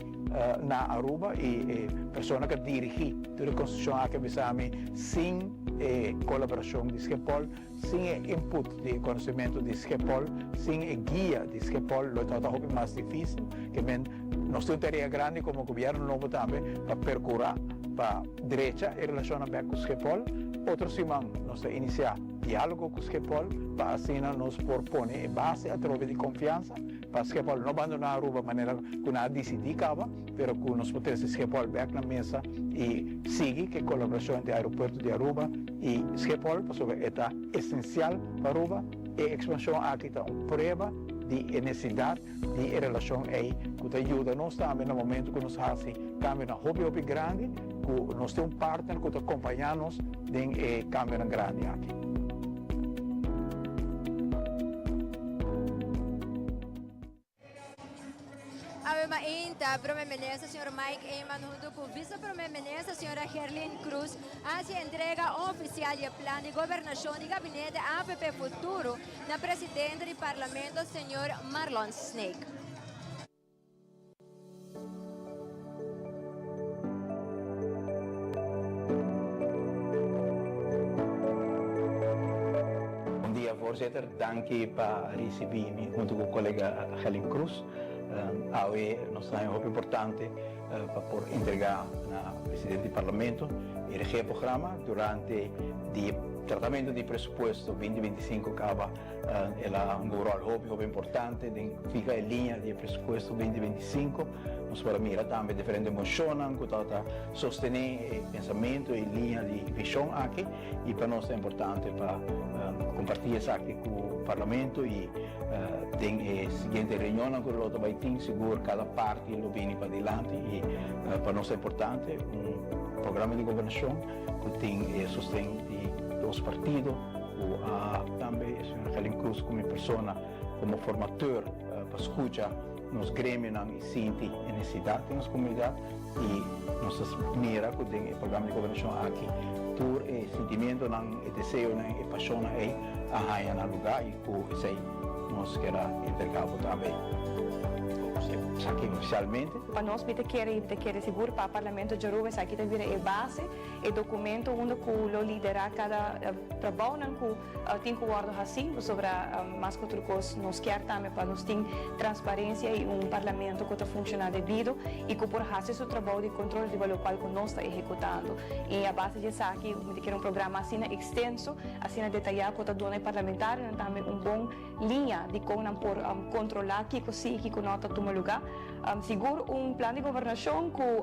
na Aruba i e persona ku a dirigí tur e konstrukshon aki a bisa mi sin e kolaborashon di Schiphol, sin e input di e konosementu di Schiphol, sin e guia di Schiphol lo tabata hopi mas difísil. Ke men nos tin un tarea grandi komo gobièrnu nobo tambe pa perkurá pa drecha e relashonnan bèk ku Schiphol. Otro siman nos ta inisiá diálogo ku Schiphol pa asina nos por pone e base atrobe di konfiansa pa Schiphol no bandoná Aruba manera ku nan a disidí kaba, pero ku nos por trese Schiphol bèk na mesa i sigui ku e kolaborashon entre aeropuerto di Aruba i Schiphol pasobra e ta esensial pa Aruba. E ekspanshon aki ta un prueba di e nesesidat di e relashon ei ku ta yuda nos tambe na momentu ku nos hasi kambionan hopi hopi grandi ku nos tin un partner ku ta kompañá nos den e kambionan grandi aki. Awe mainta, Prome Minister señor Mike Eman hunto cu Vice Prome Minister señora Gerlin Cruz a haci entrega oficial di e plan di gobernacion di Gabinete avp Futuro na Presidente di Parlamento señor Marlon Sneek. Bon dia voorzitter, danki pa ricibi mi hunto cu colega Gelin Cruz. Awe nos ta haña hopi importante pa por entrega na presidente di parlamento e regeerprogramma durante di tratamento di presupuesto binti 25 caba el a hunga un rol hopi hopi importante den fiha e liña di e presupuesto binti 25. Nos por a mira tambe diferente mocionnan cu tabata sostene e pensamento y liña di vision aki y pa nos ta importante pa comparti esaki cu Parlamento y den e siguiente reunionnan cu lo ta bay tin sigur cada parti lo bini padilanti y pa nos ta importante un programa di gobernacion cu tin e sosten di dos partido cu a tambe señor Gelin Cruz cu mi persona como formateur pa scucha nos gremionan i sinti e nesesidat den nos komunidat i nos ta mira ku den e programa di gobernashon aki tur e sintimentonan, e deseonan, e pashonnan ei a haña nan lugá i ku esei nos kier a entregá bo tambe esaki ofisialmente. Pa nos mi ta kere i mi ta kere sigur pa Parlamento djaruba esaki ta bira e base, e documento unda cu lo lidera cada trabounan cu tin cu wordo haci, pasobra mas cu tur cos nos kier tambe pa nos tin transparencia y un Parlamento cu ta funciona debido y cu por haci su trabou di control riba locual cu nos ta ehecutando. Y a base di esaki mi ta kere un programa asina extenso, asina detaya cu ta duna e parlamentarionan tambe un bon liña di con nan por controla kico si y kico no ta tuma luga. Sigur un plan di gobernacion cu.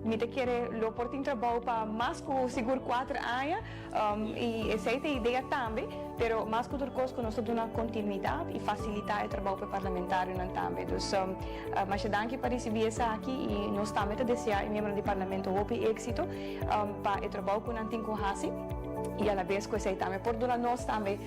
Mi ta kere lo por tin trabou pa mas ku sigur kuater aña i esei ta e idea tambe, pero mas ku tur kos ku nos ta duna kontinuidat i fasilitá e trabou pa e parlamentarionan tambe. Dus masha danki pa risibí esaki i nos tambe ta deseá e miembronan di parlamento hopi éksito pa e trabou ku nan tin ku hasi i alabes ku esei tambe por duna nos tambe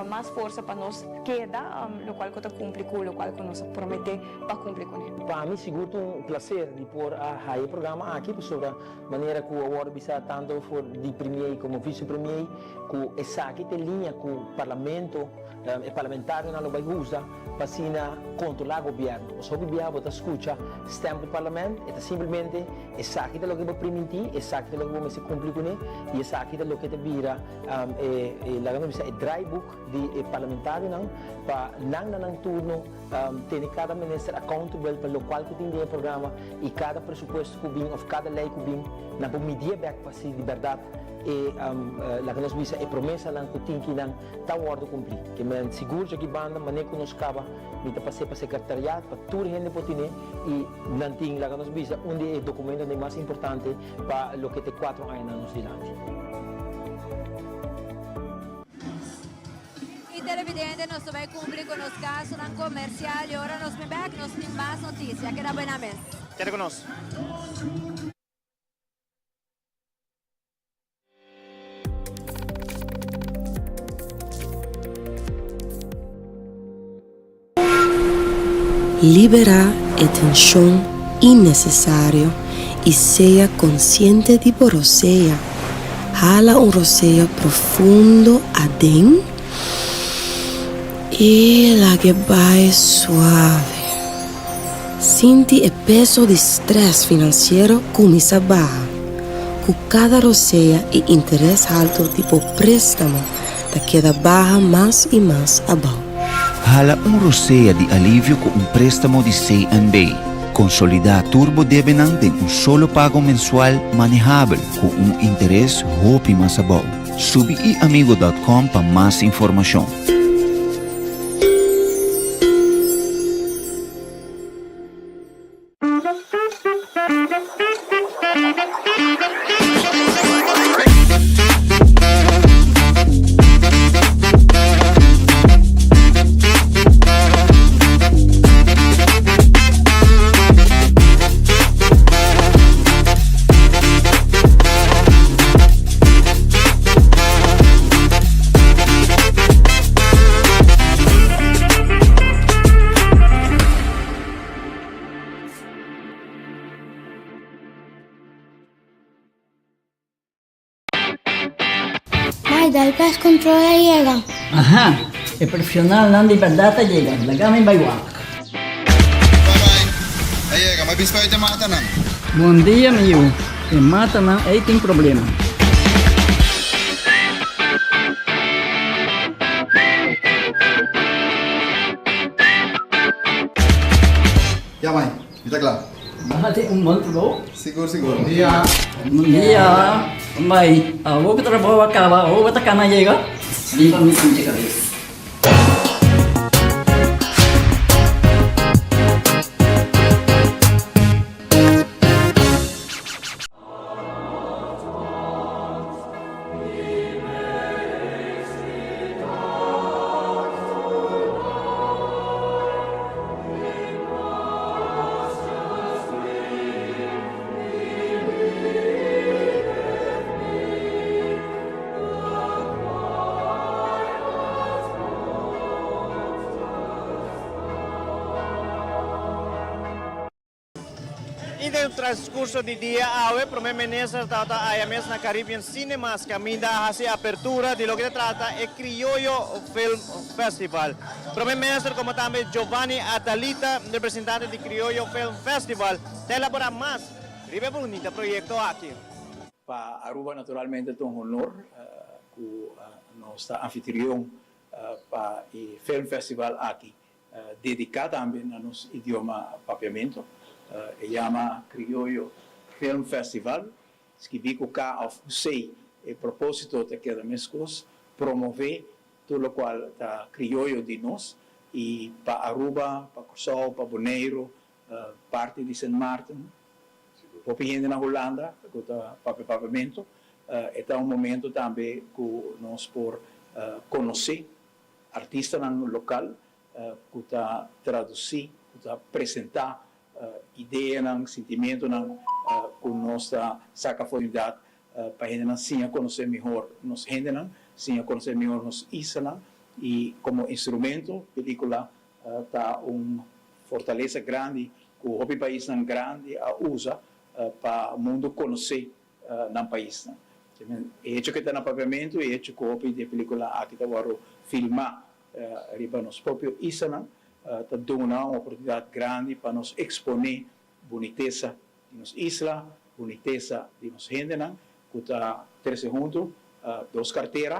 mas forsa pa nos keda lokual ku ta kumpli ku lokual ku nos a prometé. pa cumpli cune. Pa mi sigur ta un placer di por a haya e programa aki pasobra manera cu a wordo bisa tanto for di premier como vice premier cu esaki ta e liña cu parlamento e parlamentarionan lo bay usa pa asina controla gobierno. Pasobra hopi biaha bo ta scucha stempel parlament e ta simplemente esaki ta loke bo priminti, esaki ta loke bo mester cumpli cune y esaki ta loke ta bira e laga nos bisa e draaiboek di e parlamentarionan pa nan na nan turno Tene kada minister accountable pa lokual ku tin den e programa i kada presupuesto ku bin òf kada lei ku bin, nan por midié bèk pa si di bèrdat e laga nos bisa e promesanan ku tin ki nan ta wòrdu kumplí. Ke men sigur djaki banda manera ku nos kaba mi ta pas'é pa sekretariat pa tur hende por tine i nan tin laga nos bisa un di e dokumentonan mas importante pa loke ta e kuatro añanan nos dilanti. I. televidente, nos ta bai cumpli cu nos gastonan comercial y ora nos bin bek nos tin mas noticia. Keda buena mes. Keda cu nos. Liberá e tenshon innesesario i sea konsiente di bo rosea. Hala un rosea profundo aden i lag'e bai suave. Sinti e peso di strès finansiero kuminsá baha. Ku kada rosea e interes haltu di bo préstamo ta keda baha mas i mas abou. Hala un rosea di alivio ku un préstamo di CNB. Konsolidá tur bo debenan den un solo pago mensual manehabel ku un interes hopi mas abou. Subi iamigo dòt kòm pa mas informashon. Mai, dal pest control a yega. Aha, e profesionalnan di berdad a yega, laga mi bai wak. A yega, ma bispa e matanan. Bon dia mi yu, e matanan ei tin problema. Ya mai, mi ta kla. Bo a tin un bon trabou? Sigur, sigur. Bon dia. Bon dia. Mai, awor ku trabou a kaba, awor bo ta kana yega? Bin pa mi pincha kabes. Y den transcurso di dia awe, Prome Minister tabata aya mes na Caribbean Cinemas caminda a haci apertura di loke ta trata e Criollo Film Festival. Prome Minister como tambe Giovanni Atalita, representante di Criollo Film Festival, ta elabora mas riba e bunita proyecto aki. Pa Aruba naturalmente ta un honor cu nos ta anfitrion pa e film festival aki Dedica tambe na nos idioma Papiamento. E yama Criollo Film Festival. Skibi cu K of cu C, e proposito ta keda mescos, promove tur locual ta crioyo di nos y pa Aruba, pa Corsou, pa Boneiru, parti di Sint Maarten, hopi hende na Hulanda cu ta papia Papiamento. E ta un momento tambe cu nos por conoce Artistanan lokal ku ta tradusí, ku ta presentá ideanan, sintimentunan ku nos ta saka for di dat pa hendenan siña konosé mihor nos hendenan, siña konosé mihor nos islanan i komo instrumento pelíkula ta un fortalesa grandi ku hopi paisnan grandi a usa pa mundu konosé nan paisnan. E hecho ku e ta na Papiamentu, e hecho ku hopi di e pelikula aki ta wòrdu filmá riba nos propio islanan, ta duna un oportunidat grandi pa nos eksponé bunitesa di nos isla, bunitesa di nos hendenan ku ta trese huntu dos kartera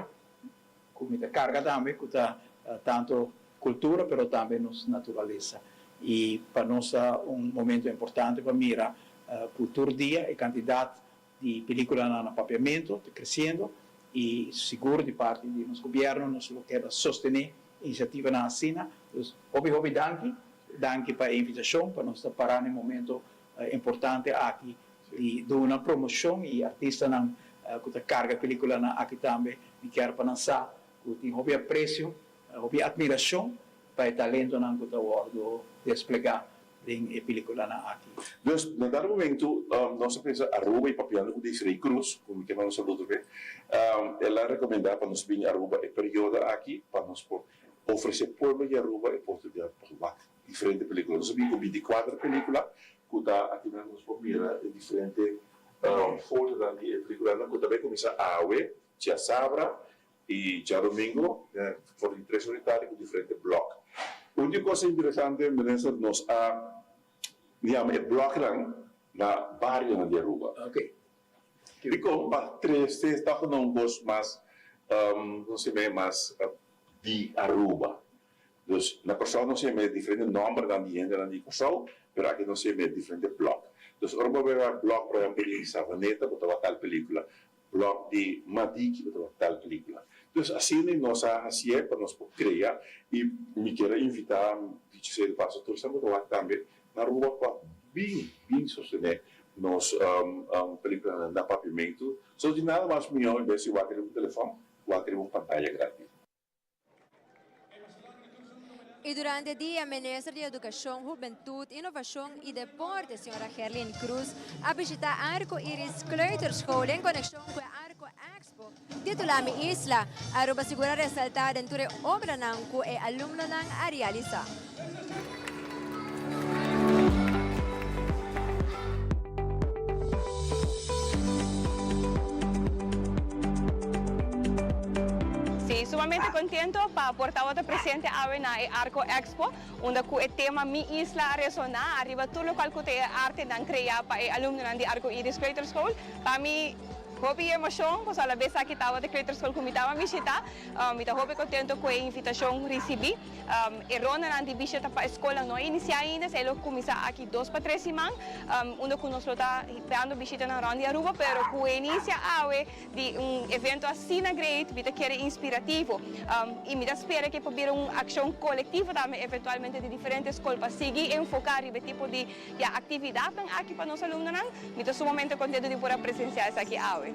ku mi ta karga tambe ku ta tantu kultura pero tambe nos naturalesa. I pa nos ta un momento importante pa mira ku tur dia e kantidat di pelikulanan na papiamentu ta kresiendo i sigur di parti di nos gobièrnu nos lo keda sostené inisiativanan asina. Dus hopi hopi danki, danki pa e invitashon pa nos ta pará na e momento importante aki di duna promoshon i artistanan ku ta karga pelikulanan aki tambe mi kier pa nan sa ku tin hopi apresio. Hopi admiracion pa e talentonan cu ta wordo desplega den e peliculanan aki. Dus na dado momento nos a pensa Aruba y papiando cu Desiree Cruz, cu mi ke manda un saludo p'e, el a recomenda pa nos bini Aruba e periodo aki pa nos por ofrece pueblo di Aruba e oportunidad pa wak diferente pelicula. Nos a bini cu binticuater pelicula cu ta akinan nos por mira e diferente fotonan di e peliculanan cu ta bay cuminsa awe, djasabra y djadomingo for di tres ora di tardi cu diferente blok. Un di e cosnan interesante minister nos a yama e bloknan na barionan di Aruba. Dicon pa trece toch na un cos mas no se me mas di Aruba. Dus na Kòrsou nos yama e diferente nòmbernan di hendenan di Kòrsou, pero aki nos yama e diferente blòk. Dus ora bo bai wak blòk por ehèmpel di Savaneta bo ta wak tal pelíkula, blòk di Madiki bo ta wak tal pelíkula. Dus asina nos a hasié pa nos por krea i mi kier a invitá dicho sea de paso tur esnan ku ta wak tambe na Aruba pa bin bin sostené nos pelíkulanan na Papiamentu. So di nada mas mihó en bes di wak riba un telefòn, wak riba un pantaya grandi. Y durante dia, Minister di Educacion, Hubentud, Innovacion y Deporte, Sra. Gerlin Cruz, a bishita Arco Iris Kleuterschool en conexion cu e Arco Expo, titula Mi Isla, Aruba sigur a resalta den tur e obranan cu e alumnonan a realisa. Sí, sumamente contento pa por tabata presente awe na e Arco Expo, unda cu e tema Mi Isla a resona ariba tur locual cu ta e artenan crea pa e alumnonan di Arco Iris Kleuterschool. Pa mi hopi emocion, pasobra alabes aki tabata e kleuterschool cu mi taba bishita. Mi ta hopi contento cu e invitacion ricibi. E rondanan di bishita pa e skolnan no a inisiá ainda, esei lo kuminsá aki dos pa tres siman, unda ku nos lo ta dando bishitanan rònt di Aruba, pero ku e inisia awe di un evento asina great, mi ta kere inspirativo i mi ta spera ku e por bira un akshon kolektivo tambe eventualmente di diferente skol pa sigui enfoká riba e tipo di aktividatnan aki pa nos alumnonan. Mi ta sumamente kontento di por a presensiá esaki awe.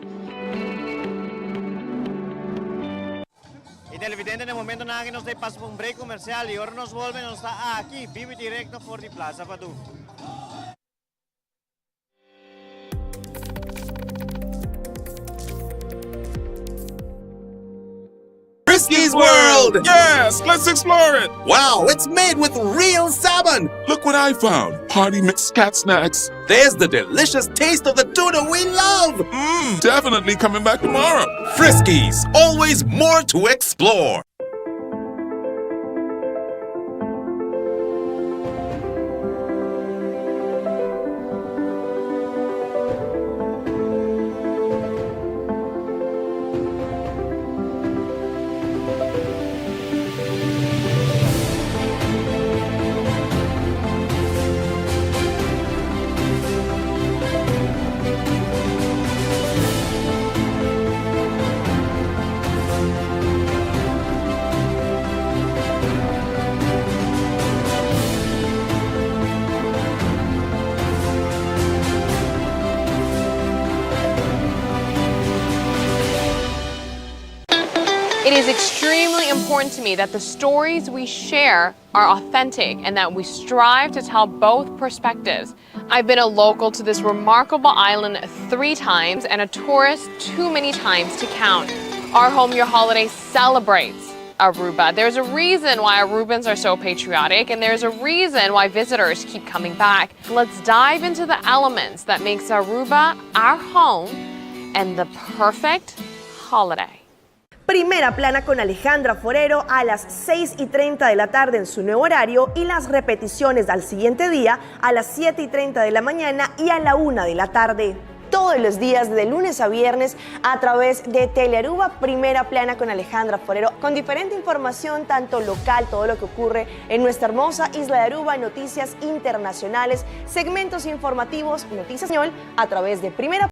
Y televidente na e momentonan aki nos ta pasa pa un break comercial y ora nos bolbe nos ta aki bibo y directo for di Plaza Padu. Friskies World! Yes, let's explore it! Wow, it's made with real salmon! Look what I found! Party mix cat snacks. There's the delicious taste of the tuna we love! Mmm, definitely coming back tomorrow. Friskies, always more to explore. It is extremely important to me that the stories we share are authentic and that we strive to tell both perspectives. I've been a local to this remarkable island three times and a tourist too many times to count. Our Home Your Holiday celebrates Aruba. There's a reason why Arubans are so patriotic and there's a reason why visitors keep coming back. Let's dive into the elements that makes Aruba our home and the perfect holiday. Primera plana con Alejandra Forero a las 6 y 30 de la tarde en su nuevo horario y las repeticiones al siguiente día a las 7 y 30 de la mañana y a la 1 de la tarde. Todos los días de lunes a viernes a través de Telearuba Primera Plana con Alejandra Forero, con diferente información, tanto local, todo lo que ocurre en nuestra hermosa isla de Aruba, noticias internacionales, segmentos informativos, noticias español, a través de Primera.